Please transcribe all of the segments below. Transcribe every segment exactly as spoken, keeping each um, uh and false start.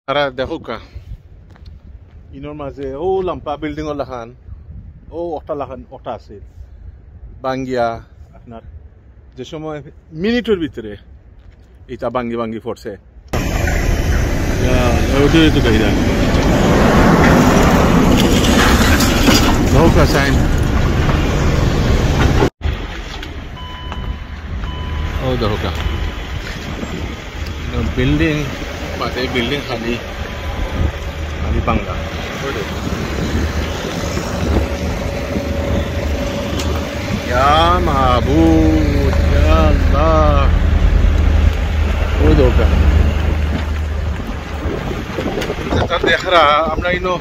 তারা দেখউক্কা, ইনোর মাঝে অউ লাম্বা বিল্ডিং লাখান, অউ অটা লাখান, অটা আছে ভাঙ্গিয়া, আপনার যে সময় মিনিটর ভিতরে ইটা ভাঙ্গি ভাঙ্গি পড়ছে। ইয়া, ইয়া, ওটা তো গাইরা। দেখউক্কা সাইন। অউ দেখউক্কা। বিল্ডিং, বাদে বিল্ডিং খালি, খালি ভাঙ্গা। অউ দেখউক্কা। ইয়া মাবুদ, ইয়া আল্লাহ। অউ দেখউক্কা। ইটা দেখরা, আমরা ইনো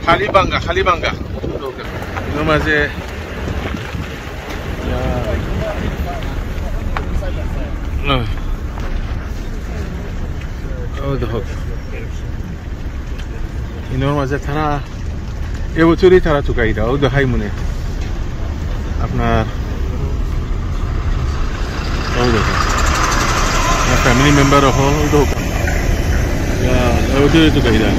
খালি ভাঙ্গা, খালি ভাঙ্গা। ইনোর মাঝে, আহ, অউ দেখউক্কা। ইনোর মাঝে তারা, এ বছরই তারা তুকাইরা, অউ দেখাই মনে। আপনার, অউ দেখউক্কা। আপনার ফ্যামিলি মেম্বার অকল, অউ দেখউক্কা। ইয়া, অউ দেখউক্কা, অউ দেখউক্কা।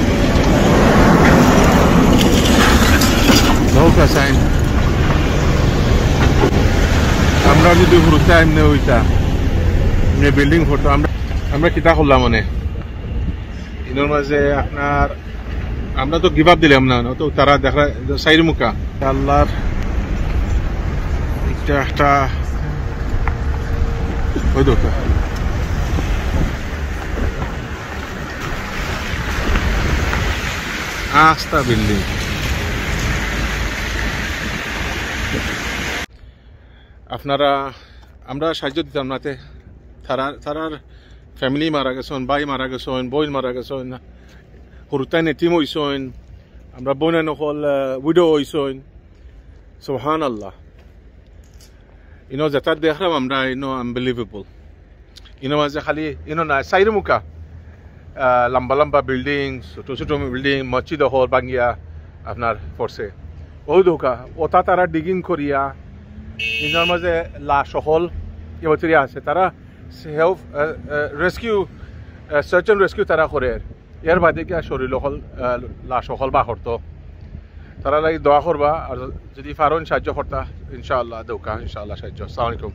দেখউক্কা সাইন। আমরা যদি হুরুতাইন অইতা, এ বিল্ডিং পড়তো, আমরা, আমরা কিতা করলাম মানে? ইনোর মাঝে আপনার আমরা তো গিভ আপ দিলাম না, না তো তারা দেখরা চাইর মুখা। আল্লাহর একটা, একটা অউ দেখউক্কা। আস্তা বিল্ডিং। আপনারা, আমরা সাহায্য দিতাম না তে। তারা, তারার ফ্যামিলি মারা গেছইন, ভাই মারা গেছইন, বইন মারা গেছইন, হুরুতাইন এতিম অইছইন, আমরা বইনাইন অকল, আহ, উইডো অইছইন। সুবহানাল্লাহ। ইনো যেটা দেখরাম আমরা, ইনো আনবিলিভেবল। ইনো মাঝে খালি, ইনো না, চাইর মুখা, আহ, লম্বা লম্বা বিল্ডিং, ছোট ছোট বিল্ডিং, মসজিদ অকল ভাঙ্গিয়া আপনার পড়ছে। অউ দেখউক্কা, অটা তারা ডিগিং করিয়া, ইনোর মাঝে লাশ অকল ইবাতরি আছে। তারা সেলফ, আহ, আহ, রেস্কিউ, আহ, সার্চ এন্ড রেস্কিউ তারা করের। এর বাদে গিয়া শরীর অকল, আহ, লাশ অকল বার করতো। তারার লাগি দোয়া করবা, আর যদি পারইন সাহায্য করতা, ইনশাআল্লাহ দেউক্কা, ইনশাআল্লাহ সাহায্য। আসসালামু আলাইকুম।